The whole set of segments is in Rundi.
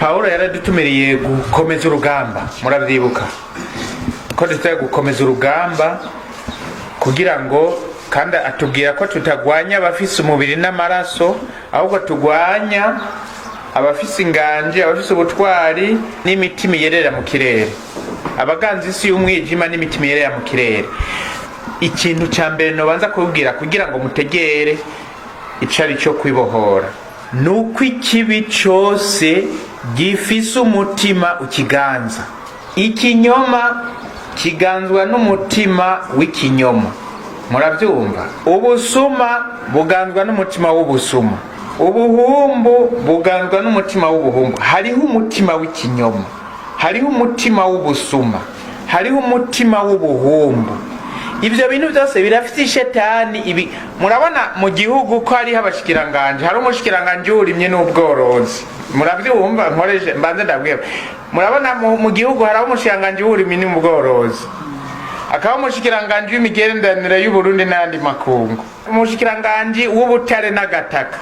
Pawulo yaradutumiriye gukomeza urugamba. Murabyibuka ko dutari gukomeza urugamba kugira ngo, kandi atubwira ko tutagwanya abafise umubiri n'amaraso, ahubwo tugwanya abafise inganji, abafise ubutwari n'imitima iyerera mu kirere, abaganza isi y'umwijima n'imitima iyerera mu kirere. Ikintu cya mbere nobanza kubibwira kugira ngo mutegere ico ari cyo kwibohora ni uko ikibi cose gifise umutima ukiganza. Ikinyoma kiganzwa n'umutima w'ikinyoma, murabyumva? Ubusuma buganzwa n'umutima w'ubusuma, ubuhumbu buganzwa n'umutima w'ubuhumbu. Hariho umutima w'ikinyoma, hariho umutima w'ubusuma, hariho umutima w'ubuhumbu. Ibyo bintu byose birafite ishetani. Ibi murabona mu gihugu ko hariho abashikiranganje. Hari umushikiranganje w'uburimyi n'ubworozi, murabyumva? Nkoreshe mbanze ndabwira. Murabona mu gihugu hariho umushikiranganje w'uburimyi n'ubworozi, akaba umushikiranganje w'imigenderanire y'Uburundi n'ayandi makungu, umushikiranganje w'ubutare n'agataka,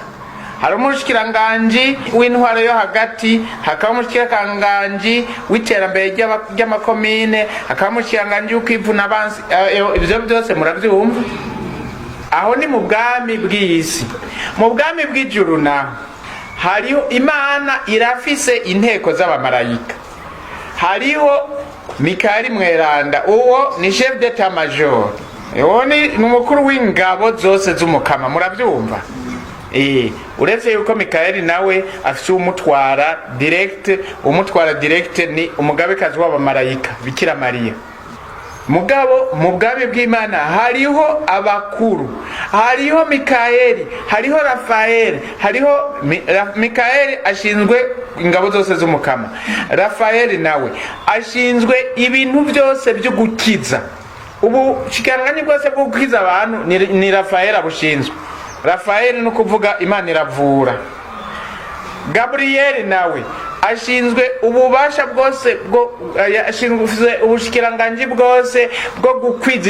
hari umushikiranganji w'intwaro yo hagati, hakaba umushikiranganji w'iterambere ry'amakomine, hakaba umushikiranganji w'ukwivuna abansi. Ivyo byose muravyumva? Aho ni mu bwami bw'isi. Mu bwami bw'ijuru naho hariho Imana irafise inteko z'abamarayika. Hariho Mikayeli mweranda, uwo ni chef d'état major, uwo ni umukuru w'ingabo zose z'Umukama, muravyumva? Uretse yuko Mikayeli nawe afise umutwara direct. Umutwara direct ni umugabekazi w'abamarayika, Bikira Mariya. Mugabo mu bwami bw'Imana hariho abakuru, hariho Mikayeli, hariho Rafayeli, hariho Mikayeli ashinzwe ingabo zose z'Umukama, Rafayeli nawe ashinzwe ibintu byose byo gukiza. Ubushikiranganji bwose bwo gukiza abantu ni Rafayeli abushinzwe. Rafayeli ni ukuvuga Imana iravura. Gaburiyeli nawe ashinzwe ububasha bwose bwo ashinzwe ubushikiranganji bwose bwo gukwiza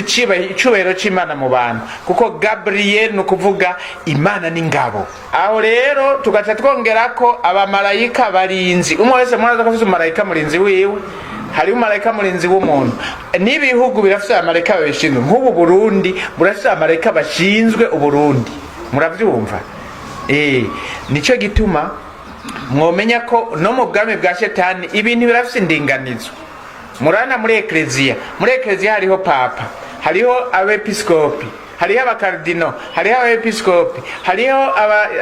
icubahiro c'Imana mu bantu, kuko Gaburiyeli ni ukuvuga Imana n'ingabo. Aho rero tugaca twongera ko abamarayika barinzi. Umwe wese muraza ko afise umumarayika murinzi wiwe. Hariho umumarayika murinzi w'umuntu, n'ibihugu birafise abamarayika babishinzwe. Nk'ubu Burundi burafise abamarayika bashinzwe Uburundi, muravyumva? Nico gituma mwomenya ko no mu bwami bwa shetani ibintu birafise indinganizo. Murana muri ekleziya hariho papa, hariho abepiskopi, hariho abakardino, hariho abepiskopi, hariho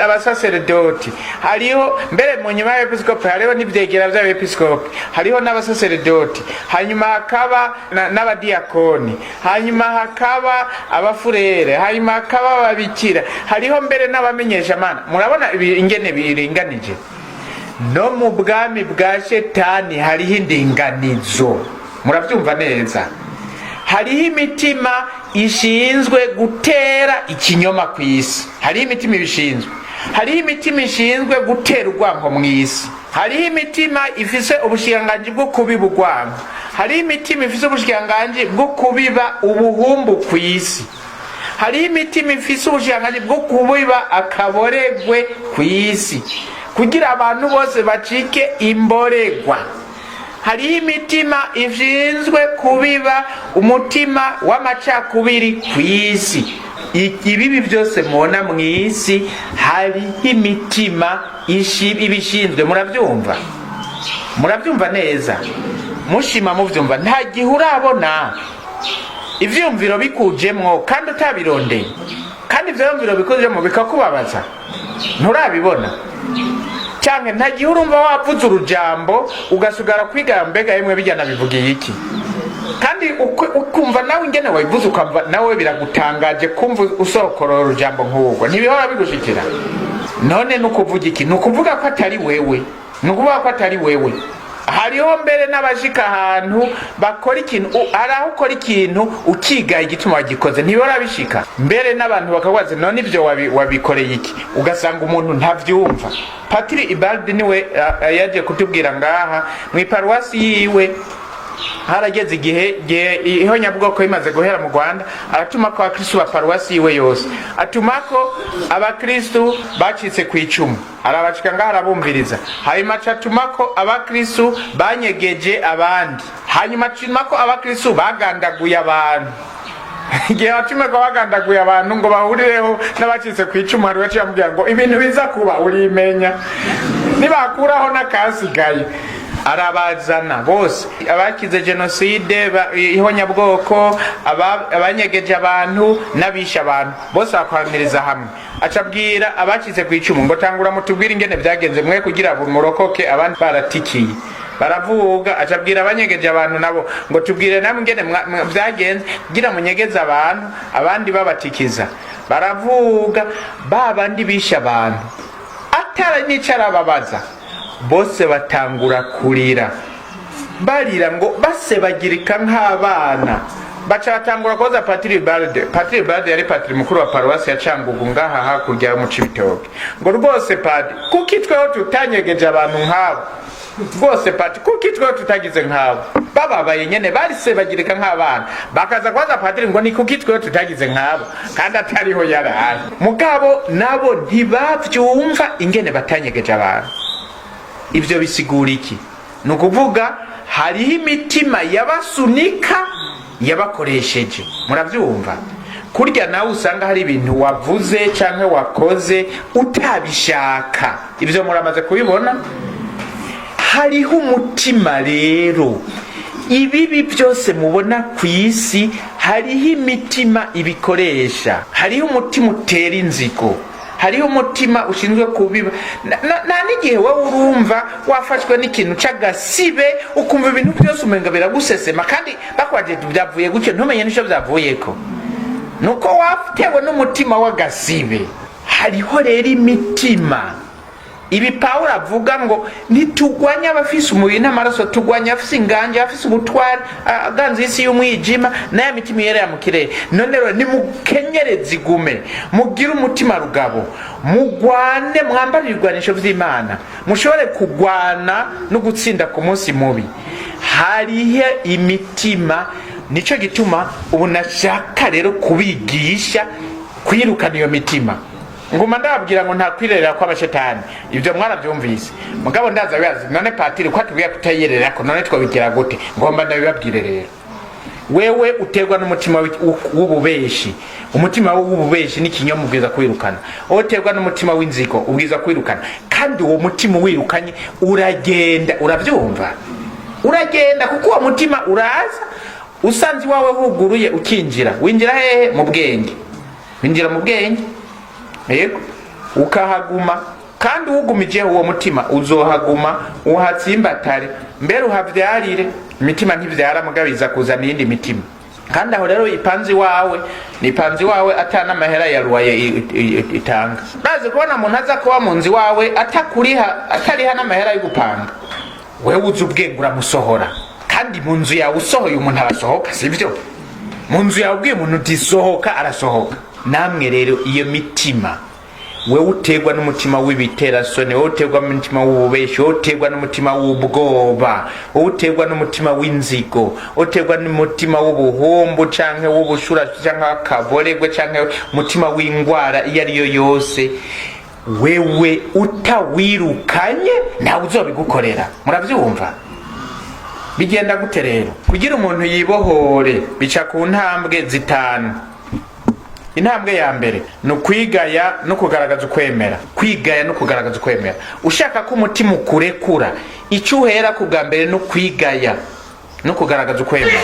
abasaseredoti, hariho mbere mu nyuma y'abepiskopi hariho n'ivyegera vy'abepiskopi, hariho n'abasaseredoti, hanyuma hakaba n'abadiyakoni, hanyuma hakaba abafurere, hanyuma hakaba ababikira, hariho mbere n'abamenyeshamana. Murabona ingene biringanije? No mu bwami bwa shetani hariho indinganizo, murabyumva neza? Hariho imitima ishinzwe gutera ikinyoma ku isi, hariho imitima ibishinzwe, hariho imitima ishinzwe gutera urwango mu isi, hariho imitima ifise ubushikiranganji bwo kubiba urwango, hariho imitima ifise ubushikiranganji bwo kubiba ubuhumbu ku isi, hariho imitima ifise ubushikiranganji bwo kubiba akaboregwe ku isi kugira abantu bose bacike imboregwa, hariho imitima ishinzwe kubiba umutima w'amacakubiri ku isi. Ibibi byose mubona mu isi hariho imitima ibishinzwe, murabyumva? Murabyumva neza? Mushima mubyumva? Nta gihe urabona ivyumviro bikujemwo kandi utabirondeye, kandi ivyumviro bikujemwo bikakubabaza? Nturabibona? Canke nta gihe urumva wavuze urujambo ugasigara kwiga: "Mbega yemwe, bijya nabivugiye iki?" Kandi ukumva nawe ingene wabivuze, ukamva nawe biragutangaje kumva usokorora urujambo nk'urwo. Ntibihora bigushikira? None ni ukuvuga iki? Ni ukuvuga ko atari wewe, ni ukuvuga ko atari wewe. Hariho mbere n'abashika ahantu bakora ikintu, hari aho ukora ikintu ukigaye igituma wagikoze. Ntibihora bishika? Mbere n'abantu bakabaza: "None ibyo wabikoreye iki?" Ugasanga umuntu ntavyumva. Patiri Ibaldi niwe yaje kutubwira ngaha mu iparuwasi yiwe. Harageze igihe ihonyabwoko rimaze guhera mu Rwanda, aratuma ko abakristu ba paruwasi yiwe yose, atuma ko abakristu bacitse ku icumu, arabacika ngaho arabumviriza. Hanyuma aca atuma ko abakristu banyegeje abandi, hanyuma atuma ko abakristu bagandaguye abantu. Igihe batume ko bagandaguye abantu ngo bahurireho n'abacitse ku icumu, hari baciye bamubwira ngo ibintu biza kuba urimenya nibakuraho n'akasigaye. Arabazana bose, abakize jenoside, ihonyabwoko, abanyegeje abantu n'abishe abantu, bose bakoraniriza hamwe. Aca abwira abacitse ku icumu ngo: "Tangura mutubwire ingene byagenze mwe kugira ngo murokoke, abandi baratikiye." Baravuga. Aca abwira abanyegeje abantu nabo ngo: "Tubwire namwe ingene vyagenze kugira munyegeze abantu, abandi babatikiza." Baravuga. Ba bandi bishe abantu, atara n'ico arababaza, bose batangura kurira, barira ngo basebagirika nk'abana. Baca batangura kubaza Patiri Barde. Patiri Barde yari patiri mukuru wa paruwasi ya Cangugu, ngaha hakurya yo mu Cibitoke, ngo: "Rwose padi, kuki tweho tutanyegeje abantu nk'abo? Rwose padi, kuki tweho tutagize nk'abo?" Bababaye nyene, barisebagirika nk'abana, bakaza kubaza patiri ngo ni kuki tweho tutagize nk'abo, kandi atariho yarari. Mugabo nabo ntibavyumva ingene batanyegeje abantu. Ibyo bisigura iki? Ni ukuvuga hariho imitima yabasunika, yabakoresheje. Murabyumva kurya nawe usanga hari ibintu wavuze cyangwa wakoze utabishaka. Ibyo muramaze kubibona. Hariho umutima rero. Ibibi byose mubona ku isi, hariho imitima ibikoresha. Hariho umutima utera inzigo, hariho umutima ushinzwe kubiba. Nta n'igihe wowe urumva wafashwe n'ikintu c'agasibe, ukumva ibintu byose umenga biragusesema, kandi bakwaje byavuye gutyo, ntumenye n'ico byavuyeko, nuko watewe n'umutima w'agasibe. Hariho rero imitima. Ibi Pawulo avuga ngo ntitugwanye abafise umubiri n'amaraso, tugwanye abafise inganje, abafise ubutware, aganza isi y'umwijima n'aya mitima yerera mu kirere. None rero nimukenyereze igume, mugire umutima rugabo, mugwane, mwambare ibigwanisho vy'Imana, mushobore kugwana no gutsinda ku munsi mubi. Hariho imitima. Nico gituma ubu nashaka rero kubigisha kwirukana iyo mitima. Nguma ndababwira ngo nta kwirerera kw'abashetani, ibyo mwarabyumvise. Mugabo ndaza bibaza: "None patiri, ko atubwiye kutayerera ko, none twabigira gute?" Ngomba ndabibabwire rero. Wewe uterwa n'umutima w'ububeshi, umutima w'ububeshi n'ikinyoma, ubwiza kwirukana. Uterwa n'umutima w'inzigo, ubwiza kwirukana. Kandi uwo mutima uwirukanye uragenda. Urabyumva? Uragenda, kuko uwo mutima uraza usanze iwawe huguruye, ukinjira. Winjira hehe? Mu bwenge. Winjira mu bwenge, yego, ukahaguma. Kandi uwugumijeho uwo mutima, uzohaguma, uhatsimbatare, mbere uhavyarire. Imitima ntivyara, mugabo iza kuzana iyindi mitima. Kandi aho rero ipanzi wawe ni ipanzi wawe, ata n'amahera ya ruwaye itanga. Urazi kubona umuntu aza kuba mu nzu iwawe atakuriha, atariha n'amahera yo gupanga? Wewe uzi ubwenge, uramusohora. Kandi mu nzu yawe usohoye umuntu, arasohoka, sibyo? Mu nzu yawe ubwiye umuntu uti: "Sohoka", arasohoka. Namwe rero iyo mitima, wewe uterwa n'umutima w'ibiterasoni, wowe uterwa n'umutima w'ububeshi, wowe uterwa n'umutima w'ubwoba, wowe uterwa n'umutima w'inzigo, wowe uterwa n'umutima w'ubuhumbu canke w'ubushura canke w'akaboregwe canke umutima w'ingwara iyo ari yo yose, wewe utawirukanye ntawe uzobigukorera. Muravyumva? Bigenda gute rero kugira umuntu yibohore? Bica ku ntambwe zitanu. Intambwe ya mbere ni ukwigaya no kugaragaza ukwemera. Kwigaya no kugaragaza ukwemera. Ushaka ko umutima ukurekura, icyo uhera ku bwa mbere ni ukwigaya no kugaragaza ukwemera.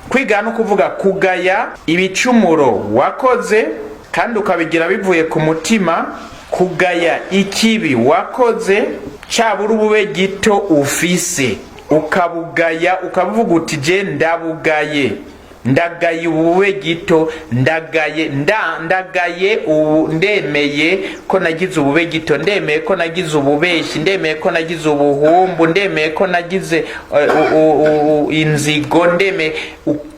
Kwigaya no kuvuga, kugaya ibicumuro wakoze, kandi ukabigira bivuye ku mutima. Kugaya ikibi wakoze, cabura ubube gito ufise, ukabugaya, ukavuga uti: "Je ndabugaye, ndagaye ubube gito, ndagaye, ndagaye ubu, ndemeye ko nagize ubube gito, ndemeye ko nagize ububeshi, ndemeye ko nagize ubuhumbu, ndemeye ko nagize inzigo,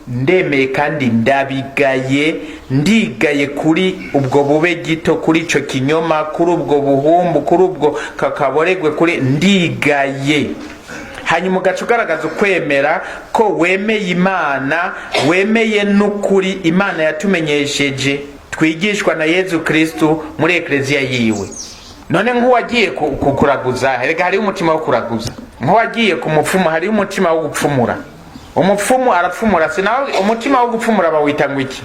ndemeye kandi ndabigaye, ndigaye kuri ubwo bube gito, kuri ico kinyoma, kuri ubwo buhumbu, kuri ubwo kakaboregwe, kuri ndigaye." Hanyuma ukagaragaza ukwemera. Hanyuma ugaca ugaragaza ukwemera ko wemeye Imana, wemeye n'ukuri Imana yatumenyesheje, twigishwa na Yezu Kristu muri ekleziya yiwe. None nk'uwagiye kuraguza, erega hariho umutima wo kuraguza. Nk'uwagiye ku mupfumu, hariho umutima wo gupfumura. Umupfumu arapfumura, sinawe umutima wo gupfumura bawita ngo iki?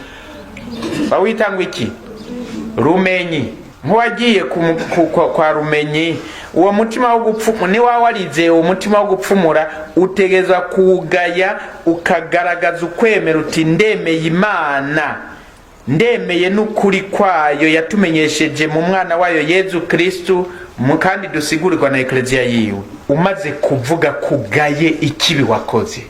Bawita ngo iki? Rumenyi. Nk'uwagiye kwa rumenyi, uwo mutima wo gupfumura, ni wawe warizeye uwo mutima wo gupfumura, utegezwa kuwugaya, ukagaragaza ukwemera uti: "Ndemeye Imana, ndemeye n'ukuri kwayo yatumenyesheje mu mwana wayo Yezu Kristu, kandi dusigurirwa na ekleziya yiwe." Umaze kuvuga kugaye ikibi wakoze,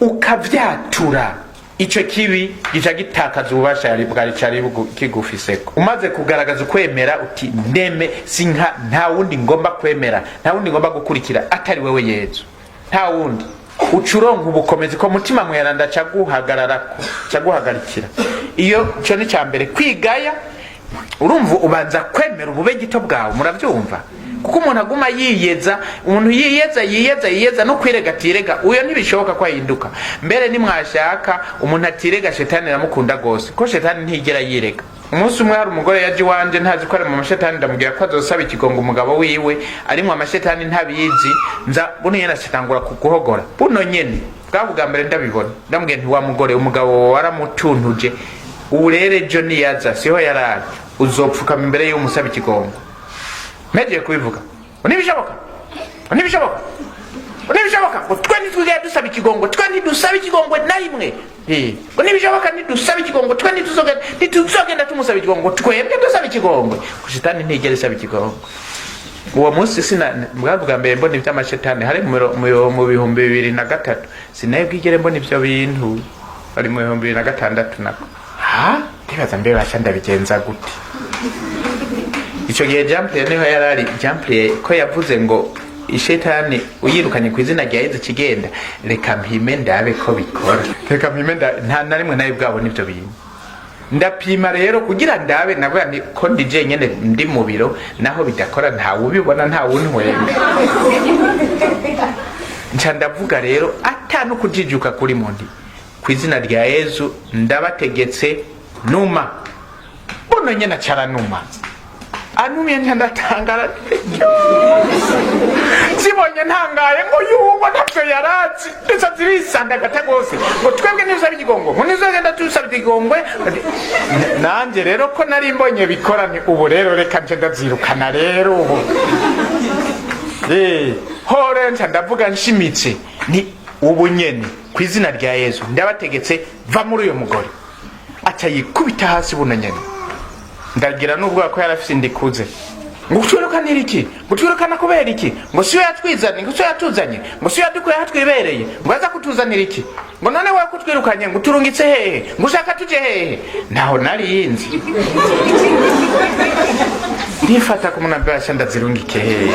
ukavyatura, ico kibi gica gitakaza ububasha bwari cari kigufiseko. Umaze kugaragaza ukwemera uti: "Ndeme sinka, nta wundi ngomba kwemera, nta wundi ngomba gukurikira atari wewe Yezu, nta wundi," uca uronka ubukomezi ko Mutima Mweranda caguhagararako, caguhagarikira. Iyo ico ni ca mbere, kwigaya. Urumva, ubanza kwemera ubube gito bwawe, muravyumva? Kuko umuntu aguma yiyeza, umuntu yiyeza, yiyeza, yiyeza, no kwirega atirega, uyo ntibishoboka ko ahinduka. Mbere nimwashaka, umuntu atirega shetani aramukunda gose, ko shetani ntigera yirega. Umunsi umwe hari umugore yaje iwanje, ntazi ko ari mu mashetani. Ndamubwira ko azosaba ikigongo umugabo wiwe arimwo amashetani, ntabizi. Nza buno nyene acatangura kuguhogora buno nyene, bwa bwa mbere ndabibona. Ndamubwira nti: "Wa mugore, umugabo wawe waramutuntuje, ubu rero ejo niyaza," siho yarari, "uzopfukama imbere y'umusaba ikigongo." Mpejeje kubivuga ngo: "Ntibishoboka, ngo ntibishoboka, ngo ntibishoboka, ngo twe ntitwigera dusaba ikigongo, twe ntidusaba ikigongo na rimwe." Ngo ntibishoboka, ntidusaba ikigongo, twe ntituzogenda tumusaba ikigongo, twebwe dusaba ikigongo? Ngo shetani ntigera isaba ikigongo. Uwo munsi sina bwa bwa mbere mbona ivy'amashetani, hari mu 2003. Sinaye bwigere mbona ivyo bintu, bari mu 2006 nako. Ha ndibaza: mbe basha, ndabigenza gute? Ico gihe Jean Pierre niho yarari. Jean Pierre ko yavuze ngo ishetani uyirukanye ku izina rya Yezu kigenda. Reka mpime ndabe ko bikora, reka mpime nta na rimwe nawe bwabona ivyo bintu. Ndapima rero kugira ndabe. Navuga nti ko ndi jenyene, ndi mu biro, naho bidakora ntawe ubibona, ntawe untwenga. Nca ndavuga rero ata no kujijuka kuri mundi: "Ku izina rya Yezu ndabategetse, numa." Buno nyene acaranuma. Anumye, nca ndatangara. Zibonye ntangaye ngo yuko ntavyo yarazi, ndetse zirisandagata rwose ngo twebwe ntidusaba ikigongo, ngo ntizogenda dusaba ikigongwe. Nanjye rero ko nari mbonye bikora, ni ubu rero reka nce ndazirukana rero ubu. Hore nca ndavuga nshimitse ni: "Ubu nyene ku izina rya Yezu ndabategetse, va muri uyo mugore." Aca yikubita hasi buno nyene. Ndagira n'ubwoba ko yarafise indikuze. Ngo twirukanira iki? Ngo twirukana kubera iki? Ngo siyo yatwizanye, ngo siyo yatuzanye, ngo siyo yadukuye aho twibereye, ngo aza kutuzanira iki? Ngo none wowe kutwirukanye, ngo uturungitse hehe? Ngo ushaka tuje hehe? Ntaho nari nzi. Ndifata ku munambwe, basha, ndazirungike hehe?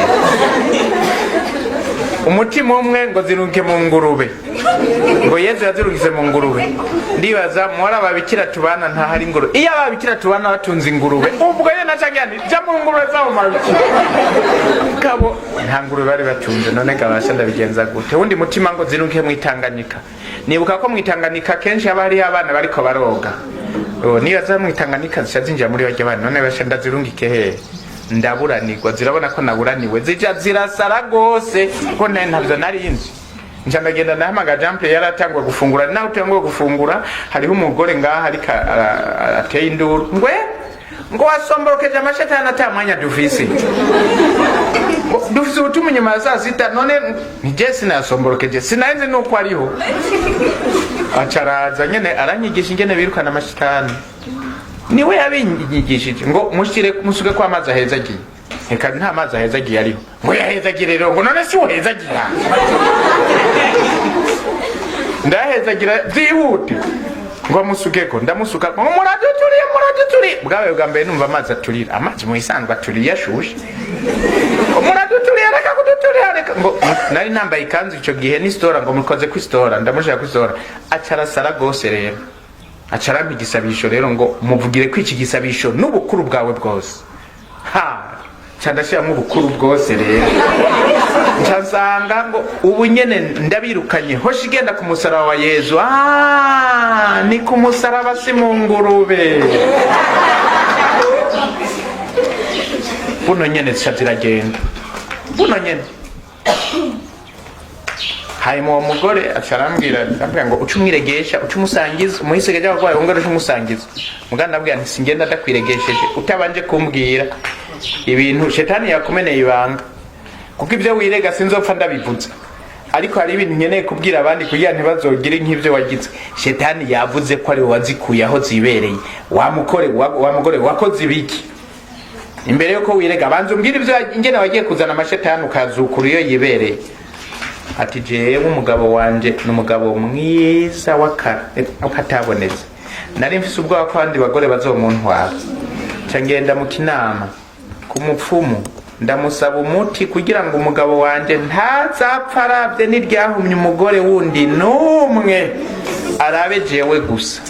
Umutima umwe ngo zirunge mu ngurube, ngo Yezu yazirungise mu ngurube. Ndibaza muhora ababikira tubana ntahari ingurube. Iyo ababikira tubana batunze ingurube, ubwo ye naca nti jya mu ngurube zabo mabikira kabo. Nta ngurube bari batunze. None gabasha, ndabigenza gute? Wundi mutima ngo zirunge mu Itanganika. Nibuka ko mu Itanganika kenshi haba hariho abana bariko baroga. Oh, niyo za mu Itanganika zica zinjira muri barya bana. None basha, ndazirungike hehe? Ndaburanirwa, zirabona ko naburaniwe, zija zirasara gose ko ntavyo nari nzi. Nca ndagenda, ndahamagara Jean Pierre, yaratanguye gufungura. Nawe utanguye gufungura, hariho umugore ngaha ariko ateye induru ngwe ngo wasomborokeje amashetani, ata mwanya dufise, ngo dufise ubutumwa inyuma ya saa sita. None nije sinayasomborokeje, sinari nuko ariho. Aca araza nyene aranyigisha ingene birukana amashitani. Niwe yabinyigishije ngo mushire, musuke ko amazi aheza agiye. Reka, nta mazi aheza agiye ariho. Ngo yahezagira rero, ngo none si uhezagira, ndahezagira byihute. Ngo amusukeko, ndamusuka, ngo muraduturiye, muraduturiye. Bwabaye bwa mbere numva amazi aturira. Amazi mu isanzwe aturiye ashushe. Ngo muraduturiye, reka kuduturira, reka. Ngo nari nambaye ikanzu ico gihe n'isitora, ngo mukoze ku isitora, ndamushira ku isitora. Aca arasara gose rero, aca arampa igisabisho rero, ngo muvugire ko iki gisabisho n'ubukuru bwawe bwose. Ha ca ndashiramo ubukuru bwose rero. Nca nsanga ngo ubu nyene ndabirukanye, hoshi igenda ku musaraba wa Yezu. Ah, ni ku musaraba, si mu ngurube. Buno nyene zica ziragenda buno nyene. Hanyuma uwo mugore aca arambwira, arambwira ngo uce umwiregesha, uce umusangiza, umuhisige ry'abarwayi, wongere uce umusangiza. Muganda ndabwira nti singenda ndakwiregesheje utabanje kumbwira ibintu shetani yakumeneye ibanga, kuko ibyo wirega sinzopfa ndabivuze, ariko hari ibintu nkeneye kubwira abandi kugira ntibazogire nk'ibyo wagize. Shetani yavuze ko ari we wazikuye aho zibereye. Wa mukore wa mugore wakoze ibiki? Imbere yuko wirega, banza umbwire ibyo, ingene wagiye kuzana amashetani ukazukura iyo yibereye. Ati jewe umugabo wanje ni umugabo mwiza w'akatabonetse, nari mfise ubwoba ko abandi bagore bazomuntwara, nca ngenda mu kinama ku mupfumu, ndamusaba umuti kugira ngo umugabo wanje ntazapfa aravye n'iryahumye umugore wundi n'umwe, arabe jewe gusa.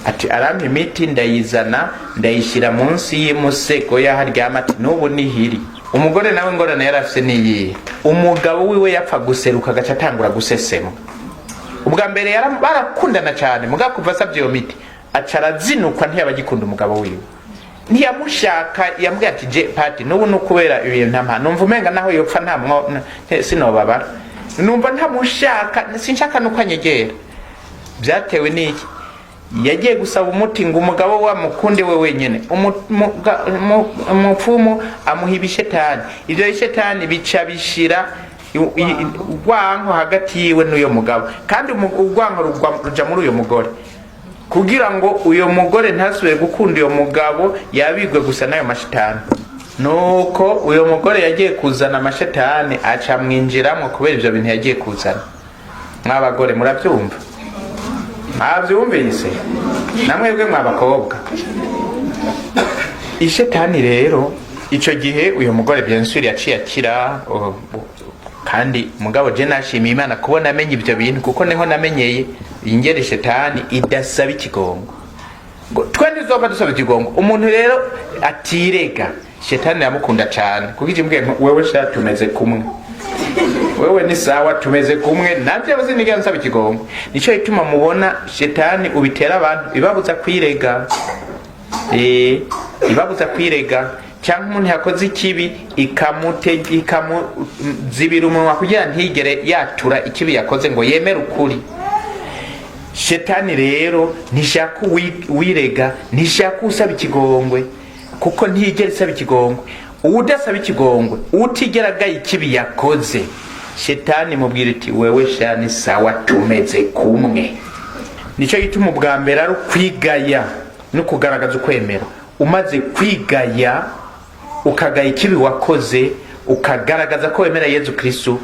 Ati arampa imiti, ndayizana, ndayishyira munsi y'umusego y'aho aryama. Ati n'ubu nihiri. Umugore nawe ingorane yari afise niyihe? Umugabo wiwe yapfa guseruka agaca atangura gusesema. Ubwa mbere barakundana cyane, mugabo kuva asabye iyo miti aca arazinukwa, ntiyaba agikunda umugabo wiwe, ntiyamushaka. Yambwiye ati je pati, n'ubu ni ukubera ibintu ntampa, numva umenga naho yopfa ntamwo sinobabara, numva ntamushaka, sinshaka nuko anyegera. Byatewe n'iki? Yagiye gusaba umuti ngo umugabo we amukunde we wenyene. Umupfumu amuha ibishetani, ivyo bishetani bica bishira urwanko hagati yiwe n'uyo mugabo, kandi urwanko ruja muri uyo mugore kugira ngo uyo mugore ntasubire gukunda uyo mugabo, yabigwe gusa n'ayo mashetani. Nuko uyo mugore yagiye kuzana amashetani aca amwinjiramwo kubera ivyo bintu yagiye kuzana. Mw'abagore muravyumva? Mwavyumvise? Namwebwe mw'abakobwa, ishetani rero ico gihe uyo mugore bien sûr yaciye akira. Kandi mugabo je nashimiye Imana kubona amenye ivyo bintu, kuko niho namenyeye ingere shetani idasaba ikigongo, ngo twe ntizopfa dusaba ikigongo. Umuntu rero atirega, shetani yamukunda cane, kuko ikimbwiye ngo wewe sha tumeze kumwe, wewe ni sawa, tumeze kumwe, navyo sinigera nsaba ikigongo. Nico gituma mubona shetani ubitera abantu ibabuza kwirega, ibabuza kwirega, cyangwa umuntu yakoze ikibi ikamuzibira umunwa kugira ntigere yatura ikibi yakoze ngo yemere ukuri. Shetani rero ntishaka uwirega, ntishaka usaba ikigongwe, kuko ntiyigera isaba ikigongwe. Uwudasaba ikigongwe, utigera agaya ikibi yakoze, shetani mubwira iti wewe shani sawa, tumeze kumwe. Nicyo gituma ubwa mbere ari ukwigaya no kugaragaza ukwemera. Umaze kwigaya, ukagaya ikibi wakoze, ukagaragaza ko wemera Yezu Kristu,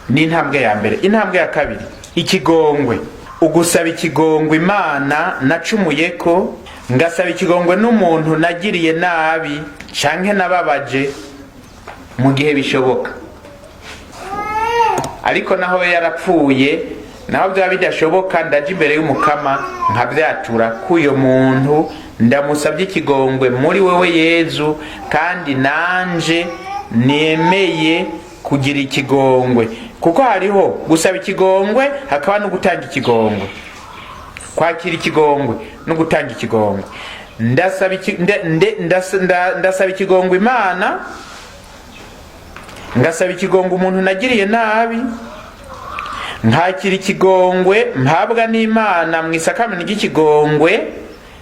ni intambwe ya mbere. Intambwe ya kabiri, ikigongwe. Ugusaba ikigongwe Imana nacumuye ko, ngasaba ikigongwe n'umuntu nagiriye nabi canke nababaje mu gihe bishoboka. Ariko naho we yarapfuye, naho byaba bidashoboka, ndaja imbere y'Umukama nkabyatura k'uyo muntu ndamusabye ikigongwe muri wewe Yezu, kandi nanje nemeye kugira ikigongwe, kuko hariho gusaba ikigongwe hakaba no gutanga ikigongwe, kwakira ikigongwe no gutanga ikigongwe. Ndasaba ikigongwe Imana, ngasaba ikigongwe umuntu nagiriye nabi, nkakira ikigongwe mpabwa n'Imana mu isakaramentu ry'ikigongwe,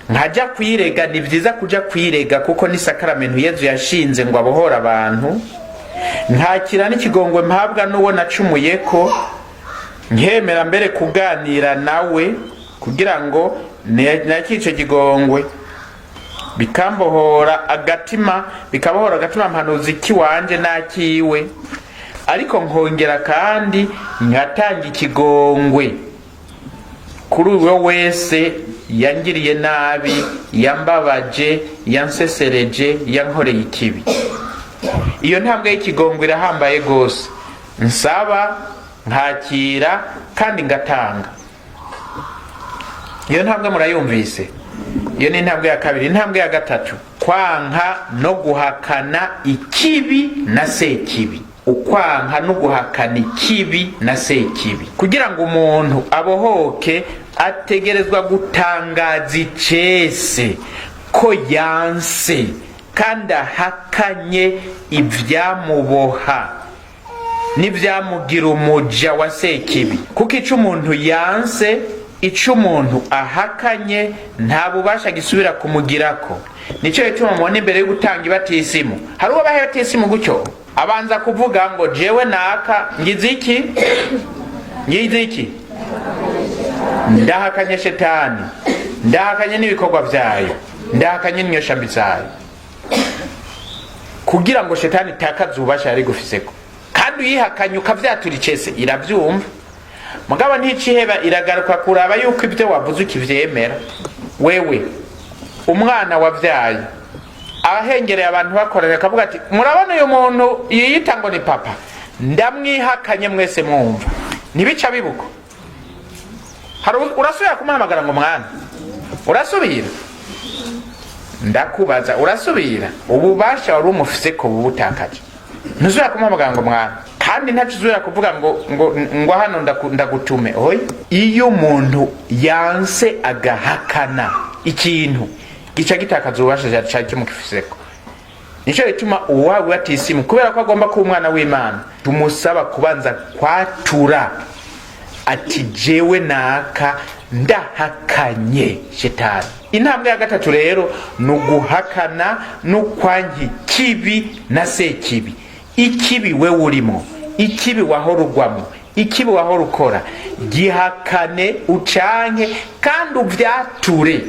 nkajya kwirega. Ni byiza kuja kwirega, kuko ni isakaramentu Yezu yashinze ngo abohore abantu. Nkakira n'ikigongwe mpabwa n'uwo nacumuye ko, nkemera mbere kuganira nawe kugira ngo nakire ico kigongwe, bikambohora agatima, bikabohora agatima mpanuzi kiwanje n'akiwe. Ariko nkongera kandi nkatanga ikigongwe kuri uwo wese yangiriye nabi, yambabaje, yansesereje, yankoreye ikibi. Iyo ntambwe y'ikigongwe irahambaye rwose. Nsaba, nkakira kandi ngatanga. Iyo ntambwe murayumvise? Iyo ni intambwe ya kabiri. Intambwe ya gatatu, kwanka no guhakana ikibi na sekibi. Ukwanka no guhakana ikibi na sekibi. Kugira ngo umuntu abohoke, ategerezwa gutangaza icese ko yanse kandi ahakanye ibyamuboha n'ibyamugira umuja wa sekibi, kuko ico umuntu yanse, ico umuntu ahakanye, nta bubasha gisubira kumugirako. Nico gituma mubona imbere yo gutanga ibatisimu, hari uwo baha ibatisimu gutyo, abanza kuvuga ngo: "Jewe naka ngize iki, ngize iki? Ndahakanye shetani, ndahakanye n'ibikorwa vyayo, ndahakanye n'inyoshambi zayo," kugira ngo shetani itakaze ububasha yari gufiseko. Kandi uyihakanye ukavyatura icese, iravyumva, mugabo nticiheba, iragaruka kuraba yuko ibyo wavuze ukivyemera. Wewe umwana wavyaye ahengereye abantu bakoranye, akavuga ati: "Murabona uyu muntu yiyita ngo ni papa, ndamwihakanye mwese mwumva." Ntibica bibuko? Hari urasubira kumuhamagara ngo mwana? Urasubira? Ndakubaza, urasubira? Ububasha wari umufise ko bubutakaje, ntuzubira kumuhamagara ngo mwana, kandi ntaco uzubira kuvuga ngo hano ndagutume. Oya, iyo umuntu yanse agahakana ikintu, gica gitakaza ububasha cari kimukifiseko. Nico gituma uwawe batisimu, kubera ko agomba kuba umwana w'Imana, tumusaba kubanza kwatura ati: "Jewe naka ndahakanye shetani." Intambwe ya gatatu rero ni uguhakana n'ukwanka ikibi na sekibi. Ikibi we urimo, ikibi wahora ugwamo, ikibi wahora ukora, gihakane, ucanke kandi uvyature.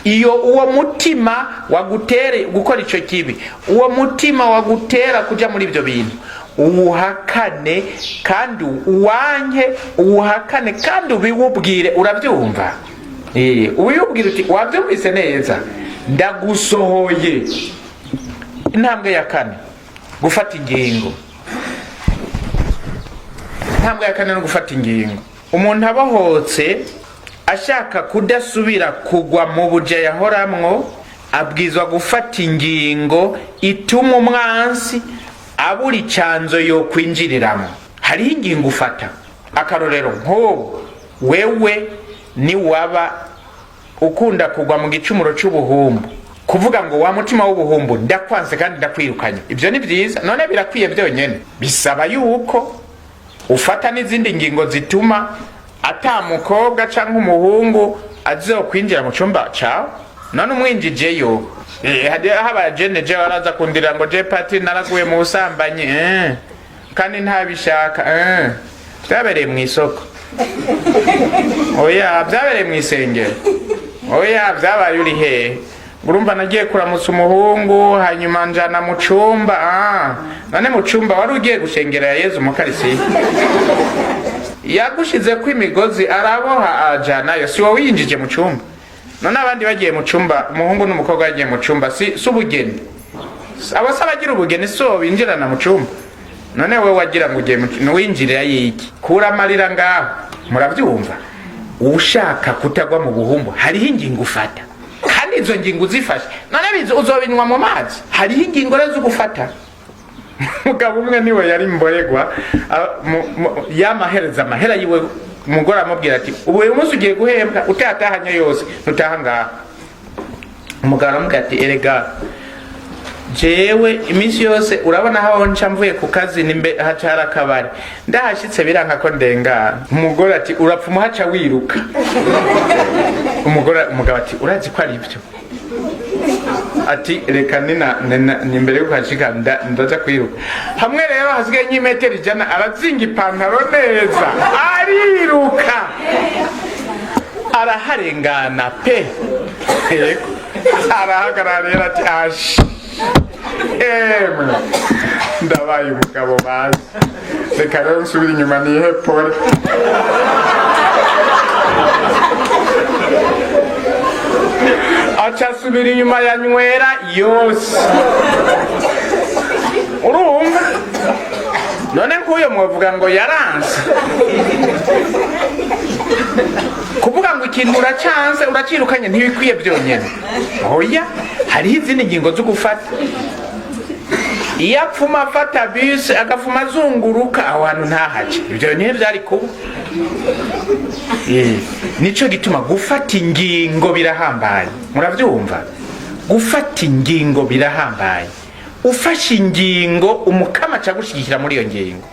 Iyo uwo mutima wagutere gukora ico kibi, uwo mutima wagutera kuja muri ibyo bintu, uwuhakane kandi uwanke, uwuhakane kandi ubiwubwire. Urabyumva? Ubiwubwire uti: "Wabyumvise neza, ndagusohoye." Intambwe ya kane, gufata ingingo. Intambwe ya kane no gufata ingingo. Umuntu abohotse ashaka kudasubira kugwa mu buja yahoramwo, abwizwa gufata ingingo ituma umwansi abura icanzo yo kwinjiriramo. Hariho ingingo ufata. Akarorero, nk'ubu wewe ni waba ukunda kugwa mu gicumuro c'ubuhumbu, kuvuga ngo: "Wa mutima w'ubuhumbu, ndakwanse kandi ndakwirukanye." Ibyo ni byiza. None birakwiye byonyene? Bisaba yuko ufata n'izindi ngingo zituma ata mukobwa canke umuhungu azokwinjira mu cumba cawe. None umwinjijeyo? Haba jene je waraza kundira ngo: "Je pati, naraguye mu busambanyi, kandi ntabishaka, Byabereye mu isoko? Oya. Byabereye mu isengero? Oya. Byabaye uri hehe?" Urumva, nagiye kuramutsa umuhungu, hanyuma njana mu cumba. Ah, none mu cumba wari ugiye gushengera ya Yezu mukarisiye yagushize ko imigozi araboha ajanayo? Si wowe winjije mu cumba? None abandi bagiye mu cumba, umuhungu n'umukobwa bagiye mu cumba, si ubugeni? Abo se abagira ubugeni si bo binjirana mu cumba? None wowe wagira ngo ugiye winjirira yiki? Kura amarira ngaho. Murabyumva? Ushaka kutagwa mu buhumbu, hariho ingingo ufata, kandi izo ngingo uzifashe, none uzobinywa mu mazi? Hariho ingingo rero zo gufata. Umugabo umwe niwe yari mboregwa, yamahereza amahera yiwe. Umugore aramubwira ati: "Ubu uyu munsi ugiye guhembwa, utatahanye yose ntutaha ngaha." Umugabo aramubwira ati: "Erega jewe iminsi yose urabona aho nca mvuye ku kazi nimbe haca hari akabari, ndahashitse biranka ko ndengana." Umugore ati: "Urapfa umuhaca wiruka." Umugore, umugabo ati: "Urazi ko ari byo?" Ati: "Reka nina ni imbere yuko hashika ndaza kwiruka." Hamwe rero hasigaye nk'imetero 100, arazinga ipantaro neza, ariruka, araharengana pe. Yego, arahagarara rero ati: "Ashi emwe, ndabaye umugabo bazi, reka rero nsubire inyuma nihe pole." Aca asubira inyuma, yanywera yose. Urumva none nk'uyo mwovuga ngo yaranse? Kuvuga ngo ikintu uracanse, uracirukanye, ntibikwiye byonyine. Oya, hariho izindi ngingo zo gufata. Iyo apfuma afata bisi agafuma azunguruka aho hantu ntahace, ibyo niyo byari kuba. Nico gituma gufata ingingo birahambaye. Muravyumva? Gufata ingingo birahambaye. Ufashe ingingo, umukama aca agushigikira muri iyo ngingo.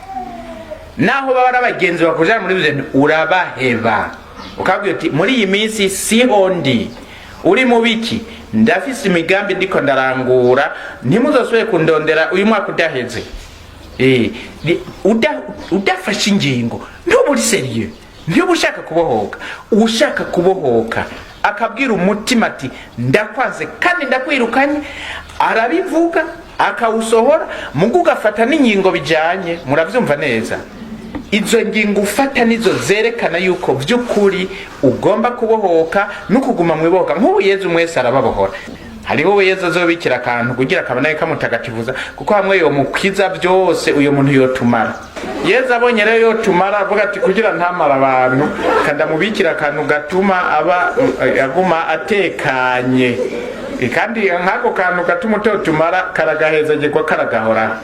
Naho baba ari abagenzi bakujana muri ibyo bintu, urabaheba, ukabwira uti: "Muri iyi minsi siho ndi, uri mu biki? Ndafise imigambi ndiko ndarangura, ntimuzosubire kundondera uyu mwaka udaheze." Udafashe ingingo ntuba uri sérieux, ntuba ushaka kubohoka. Ushaka kubohoka akabwira umutima ati: "Ndakwanze kandi ndakwirukanye." Arabivuga akawusohora, mugu ugafata n'ingingo bijanye. Muravyumva neza? Izo ngingo ufata nizo zerekana yuko by'ukuri ugomba kubohoka no kuguma mu ibohoka. Nk'ubu Yezu mwese arababohora. Hariho Yezu azobikira akantu kugira akabona kamutagatifuza, kuko hamwe yomukiza byose uyo muntu yotumara. Yezu abonye rero yotumara, avuga ati: "Kugira ntamara abantu, kandamubikira akantu gatuma aba aguma atekanye." Kandi nk'ako kantu gatuma utotumara karagahezagirwa, karagahoraho.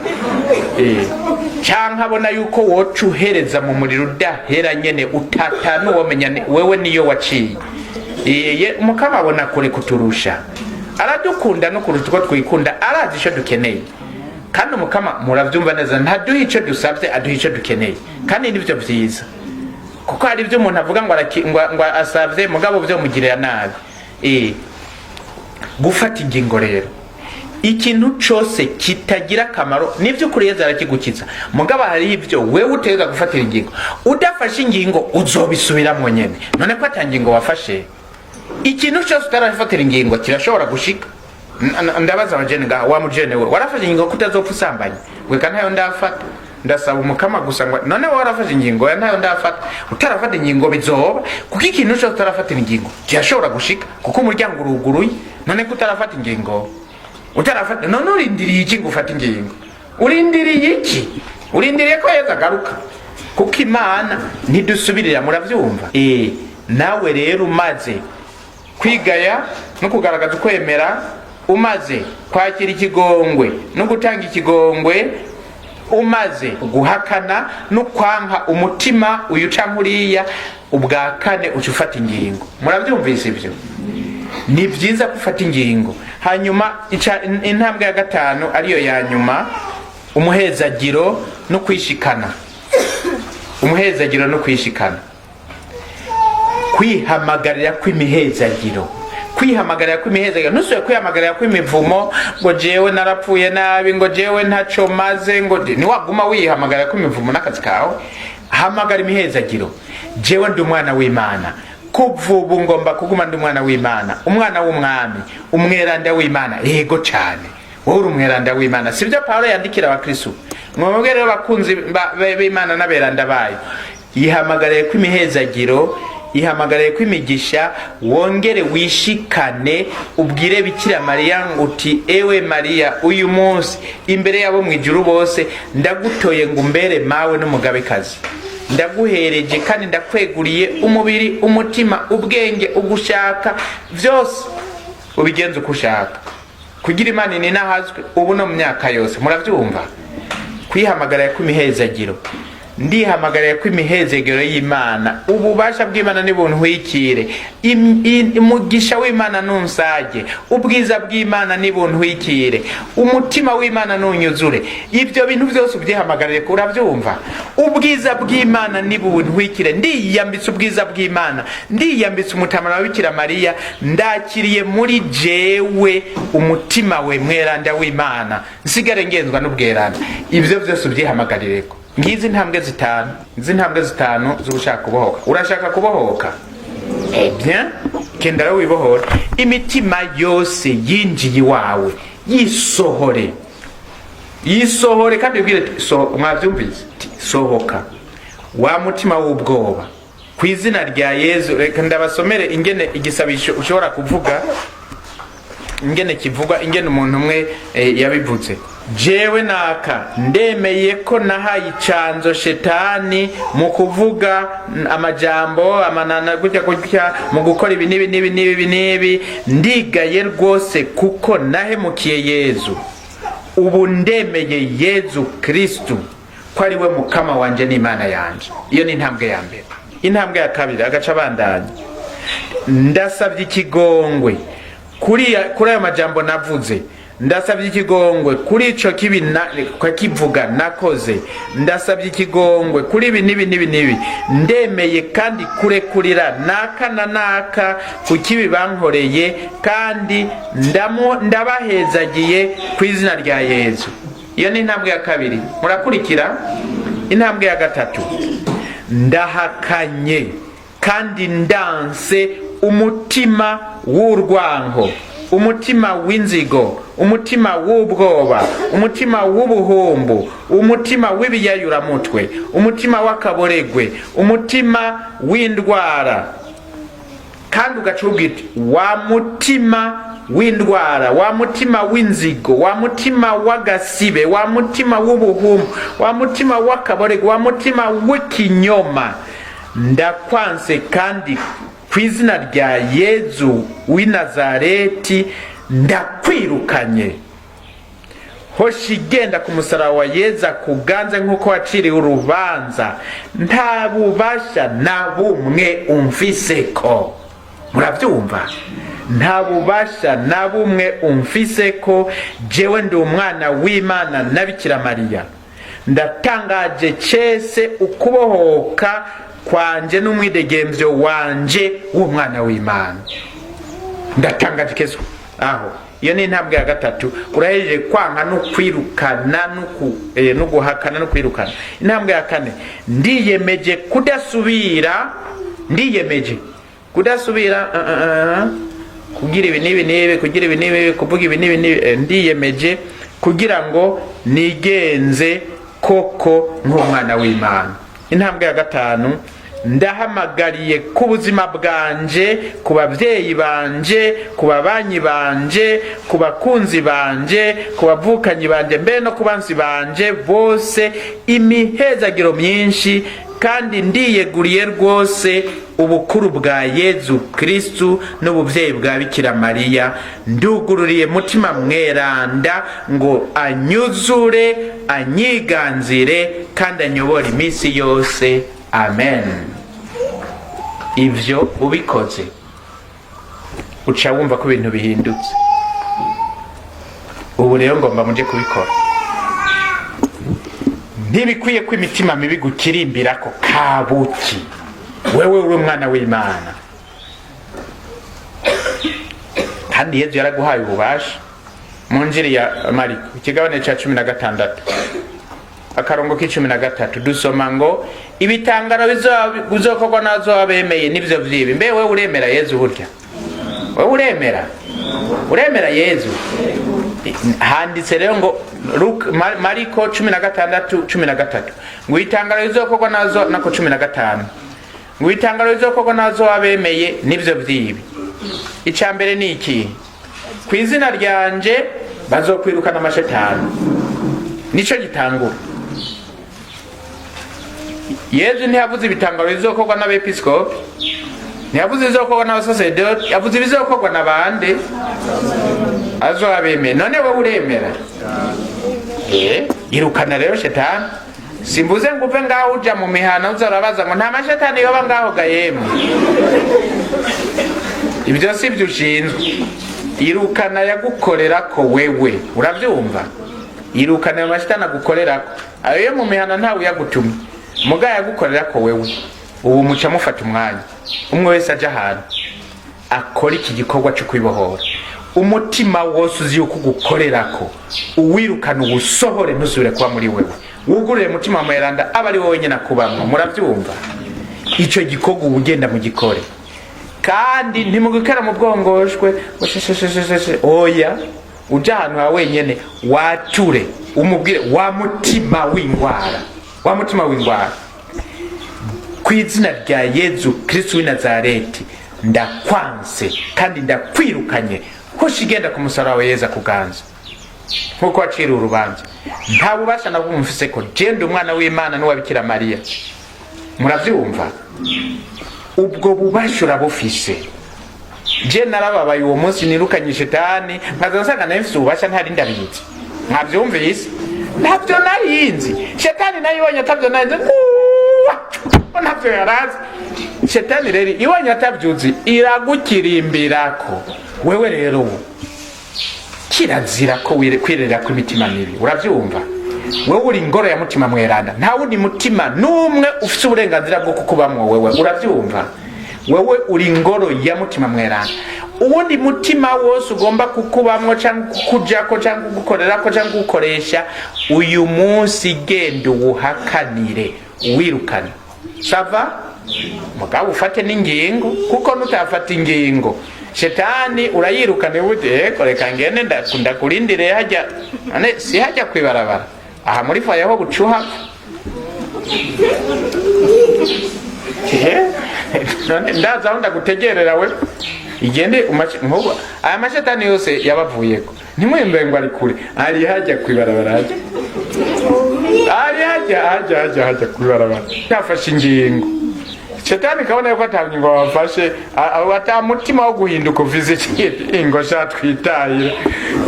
Canke abona yuko woca uhereza mu muriro udahera nyene, utata n'uwomenya wewe niyo waciye. Umukama abona kure kuturusha, aradukunda no kuruta uko twikunda, arazi ico dukeneye. Kandi umukama, muravyumva neza, ntaduha ico dusavye, aduha ico dukeneye, kandi nivyo vyiza, kuko hari ibyo umuntu avuga ngo ngo asavye, mugabo vyo mugirira nabi. Gufata ingingo rero, ikintu cose kitagira akamaro, nivyo ukuri Yezu arakigukiza, mugabo hariho ibyo wewe utegerezwa gufatira ingingo. Udafashe ingingo uzobisubiramwo nyene. None ko ata ngingo wafashe, ikintu cyose utarafatira ingingo kirashobora gushika. Ndabaza abajene ngaha: wa mujene we, warafashe ingingo ko utazopfa usambanye? Weka ntayo ndafata, ndasaba umukama gusa. Ngo none wowe warafashe ingingo? Ya, ntayo ndafata. Utarafata ingingo bizoba, kuko ikintu cyose utarafatira ingingo kirashobora gushika, kuko umuryango uruguruye. None ko utarafata ingingo, utarafata, none urindiriye iki ngo ufate ingingo? Urindiriye iki? Urindiriye ko Yezu agaruka? Kuko Imana ntidusubirira. Muravyumva? Nawe rero umaze kwigaya no kugaragaza ukwemera, umaze kwakira ikigongwe no gutanga ikigongwe, umaze guhakana no kwanka umutima uyu canke uriya, ubwa kane uca ufata ingingo. Muravyumvise? Ivyo ni vyiza gufata ingingo. Hanyuma intambwe ya gatanu, ariyo ya nyuma, umuhezagiro no kwishikana. Umuhezagiro no kwishikana, kwihamagarira kw'imihezagiro, kwihamagarira kw'imihezagiro. Ntusubire kwihamagarira kw'imivumo, ngo jewe narapfuye nabi, ngo jewe ntaco maze, ngo niwaguma wihamagarira kw'imivumo n'akazi kawe. Hamagara imihezagiro: jewe ndi umwana w'Imana, kuva ubu ngomba kuguma ndi umwana w'Imana, umwana w'umwami, umweranda w'Imana. Yego cane, wowe uri umweranda w'Imana, sibyo Pawulo yandikira abakristu? Mwebwe rero bakunzi b'Imana n'aberanda bayo, yihamagariye kw'imihezagiro, ihamagariye kw'imigisha, wongere wishikane, ubwire Bikira Mariya uti: "Ewe Mariya, uyu munsi imbere yabo mu ijuru bose ndagutoye ngo umbere mawe n'umugabekazi. Ndaguhereje kandi ndakweguriye umubiri, umutima, ubwenge, ugushaka, vyose ubigenze uko ushaka, kugira Imana ininahazwe ubu no mu myaka yose." Muravyumva? Kwihamagarira kw'imihezagiro. Ndihamagarira kw'imihezagiro y'Imana, ububasha bw'Imana nibuntwikire, umugisha w'Imana nunsage, ubwiza bw'Imana nibuntwikire, umutima w'Imana nunyuzure. Ibyo bintu byose ubyihamagarire. Urabyumva? Ubwiza bw'Imana nibuntwikire, ndiyambitse ubwiza bw'Imana, ndiyambitse umutamana wa Bikira Mariya, ndakiriye muri jewe umutima we mweranda w'Imana, nsigare ngenzwa n'ubweranda. Ibyo byose ubyihamagarireko. Ngizi intambwe zitanu, izi ntambwe zitanu z'ushaka kubohoka. Urashaka kubohoka? Eh bien, genda rero wibohora. Imitima yose yinjiye iwawe yisohore, yisohore, kandi ubwire ati: "So." Mwavyumvise? Ati: "Sohoka wa mutima w'ubwoba, ku izina rya Yezu." Reka ndabasomere ingene igisabisho ushobora kuvuga, ingene kivugwa, ingene umuntu umwe yabivuze: "Jewe naka ndemeye ko nahaye icanzo shetani mu kuvuga amajambo amanana gutya gutya, mu gukora ibi n'ibi n'ibi n'ibi n'ibi. Ndigaye rwose kuko nahemukiye Yezu." Ubu ndemeye Yezu Kristu ko ari we Mukama wanje n'Imana yanje. Iyo ni intambwe ya mbere. Intambwe ya kabiri, agaca abandanya: ndasabye ikigongwe kuri ayo majambo navuze, ndasabye ikigongwe kuri ico kibi kakivuga nakoze, ndasabye ikigongwe kuri ibi n'ibi n'ibi n'ibi. Ndemeye kandi kurekurira naka na naka ku kibi bankoreye, kandi ndabahezagiye ku izina rya Yezu. Iyo ni intambwe ya kabiri. Murakurikira? Intambwe ya gatatu: ndahakanye kandi ndanse umutima w'urwanko, umutima w'inzigo, umutima w'ubwoba, umutima w'ubuhumbu, umutima w'ibiyayuramutwe, umutima w'akaboregwe, umutima w'indwara. Kandi ugaca ubwira uti: wa mutima w'indwara, wa mutima w'inzigo, wa mutima w'agasibe, wa mutima w'ubuhumbu, wa mutima w'akaboregwe, wa mutima w'ikinyoma, ndakwanse kandi ku izina rya Yezu w'i Nazareti ndakwirukanye. Hoshi igenda ku musaraba wa Yezu akuganze nk'uko waciriwe urubanza. Nta bubasha na bumwe umfiseko. Murabyumva? Nta bubasha na bumwe umfiseko. Jewe ndi umwana w'Imana na Bikira Mariya. Ndatangaje cese ukubohoka kwanje n'umwidegemvyo wanje w'umwana w'Imana. Ndatangaje kezo aho. Iyo ni intambwe ya gatatu. Urahejeje kwanka no kwirukana no guhakana no kwirukana. Intambwe ya kane: ndiyemeje kudasubira, ndiyemeje kudasubira kugira ibi n'ibi n'ibi, kugira ibi n'ibi, kuvuga ibi n'ibi n'ibi. Ndiyemeje kugira ngo nigenze koko nk'umwana w'Imana. Intambwe ya gatanu: ndahamagariye ku buzima bwanje, ku babyeyi banje, ku babanyi banje, ku bakunzi banje, ku bavukanyi banje, mbere no ku bansi banje bose imihezagiro myinshi, kandi ndiyeguriye rwose ubukuru bwa Yezu Kristu n'ubuvyeyi bwa Bikira Mariya. Ndugururiye Mutima Mweranda ngo anyuzure, anyiganzire kandi anyobore iminsi yose. Amen. Ivyo ubikoze, uca wumva ko ibintu bihindutse. Ubu rero ngomba muje kubikora. Ntibikwiye ko imitima mibi gukirimbirako kabuki. Wewe uri umwana w'Imana, kandi Yezu yaraguhaye ububasha. Mu Njiri ya Mariko, ikigabane ca 16, akarongo k'13, dusoma ngo ibitangaro bizokorwa n'abazoba bemeye nivyo vyibi. Mbe wewe uremera Yezu? Burya wewe uremera? Uremera Yezu? Handitse rero ngo Mariko 16:13 ngo ibitangaro bizokorwa nazo, nako 15, ngo ibitangaro bizokorwa n'abazoba bemeye nivyo vyibi. Ica mbere ni iki? Ku izina ryanje bazokwirukana amashetani. Nico gitangura. Yezu ntiyavuze ibitangaro bizokorwa n'abepiskopi, ntiyavuze ibizokorwa n'abasaseredoti, yavuze ibizokorwa na bande? Azoba bemeye. None wowe uremera? Irukana rero shetani. Simvuze ngo uve ngaho uja mu mihana uza urabaza ngo nta mashetani yoba ngaho ga yemwe. Ibyo si byo ushinzwe. Irukana yagukorera ko wewe. Urabyumva? Irukana ayo mashetani agukorerako. Ayo yo mu mihana ntawe uyagutumye, muga yagukorera ko wewe. Ubu muca mufata umwanya, umwe wese aja ahantu akora iki gikorwa cyo kwibohora. Umutima wose uzi yuko ugukorerako, uwirukana, uwusohore, ntusubire kuba muri wewe. Wugurure Mutima Mweranda aba ari wowe nyine akubamwo. Murabyumva? Icyo gikorwa uba ugenda mu gikore, kandi ntimugikora mu bwongoshwe ngo shesheshesheshe. Oya, uja ahantu ha wenyene, wature, umubwire: wa mutima w'indwara, wa mutima w'indwara, ku izina rya Yezu Kristu w'i Nazareti ndakwanse kandi ndakwirukanye. Hoshi igenda ku musaraba wa Yezu akuganza nk'uko waciriwe urubanza. Nta bubasha na bumwe mfise ko. Je ndi umwana w'Imana n'uwa Bikira Mariya. Muravyumva? Ubwo bubasha urabufise. Je narababaye uwo munsi nirukanye shetani, nkaza nsanga nari mfise ububasha ntari ndabizi. Mwavyumvise? Ntabyo narinzi. Shetani nayo ibonye atabyo narinzi, nguwa, ko ntabyo yarazi. Shetani rero ibonye atabyuzi iragukirimbirako. Wewe rero ubu kirazira ko kwirerera kw'imitima mibi. Uravyumva? Wewe uri ingoro ya Mutima Mweranda, nta wundi mutima n'umwe ufite uburenganzira bwo kukubamwo wewe. Uravyumva? Wewe uri ingoro ya Mutima Mweranda. Uwundi mutima wose ugomba kukubamwo cyangwa kukujako cyangwa kugukorerako cyangwa kugukoresha, uyu munsi genda uwuhakanire, uwirukane. Ça va? Mugabo ufate n'ingingo, kuko nutafata ingingo shetani urayirukane bute? Eko reka ngende ndakurindire hajya. None si hajya kwibarabara aha muri foyer aho bucuha? None ndaza aho ndagutegerera we, igende nkubu aya mashetani yose yabavuyeko. Ntimwembe ngo ari kure, ari hajya kwibarabara, hajya, ari hajya, hajya, hajya, hajya kwibarabara. Yafashe ingingo, shetani kabona yuko ata ngingo wafashe, ata mutima wo guhinduka uvize. Ingo sha, twitahira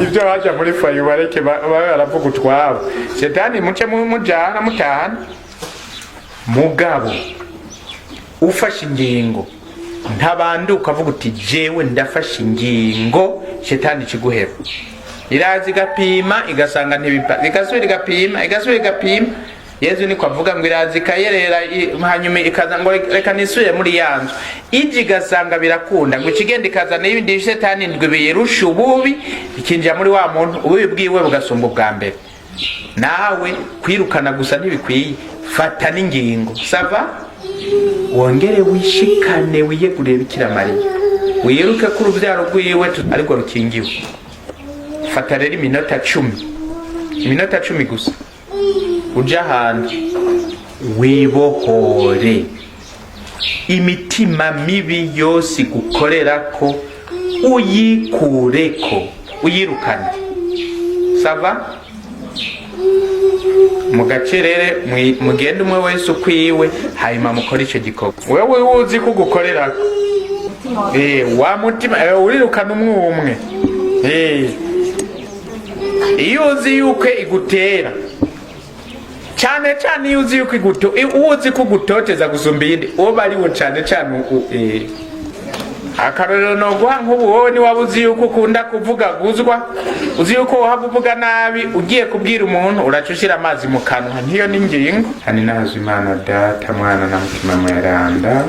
ibyo hajya muri foyer, bareke babe baravuga utwabo. Shetani muce mujana mutahana. Mugabo ufashe ingingo ntabanduka, avuga uti: "Jewe ndafashe ingingo", shetani ikiguheba. Iraza igapima, igasanga ntibipa, igasubira igapima, igasubira igapima. Yezu niko avuga ngo iraza ikayerera, hanyuma ikaza ngo: "Reka nisubire muri ya nzu." Ije igasanga birakunda, ngo ikigenda ikazana ibindi shetani ndwi biyirusha ububi, ikinjira muri wa muntu, ububi bwiwe bugasumba ubwa mbere. Nawe kwirukana gusa ntibikwiye, fata n'ingingo. Ça va? Wongere wishikane, wiyegurire Bikira Mariya, wiruke ko urubyaro rwiwe ariko rukingiwe. Fata rero iminota 10, iminota 10 gusa, uje ahantu wibohore imitima mibi yose igukorera ko, uyikureko, uyirukane. Ça va? Mu gacerere mugende umwe wese ukwiwe, hanyuma mukore ico gikorwa. Wewe uzi ko ugukorerako wa mutima, urirukana umwe umwe. Iyo uzi yuko igutera cyane cyane, iyo uzi yuko uzi ko ugutoteza gusumba iyindi, uwo bariwo cyane cyane. Akarorero noguha, nk'ubu wowe niwaba uzi yuko ukunda kuvugaguzwa, uzi yuko waba uvuga nabi, ugiye kubwira umuntu uraca ushira amazi mu kanwa. Ntiyo ni ingingo hani. Nazwe Imana Data, Mwana na Mutima Mweranda.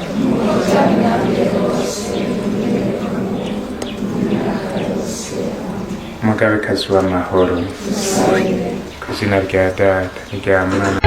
Mugabekazi w'amahoro, ku izina rya Data n'irya Mwana.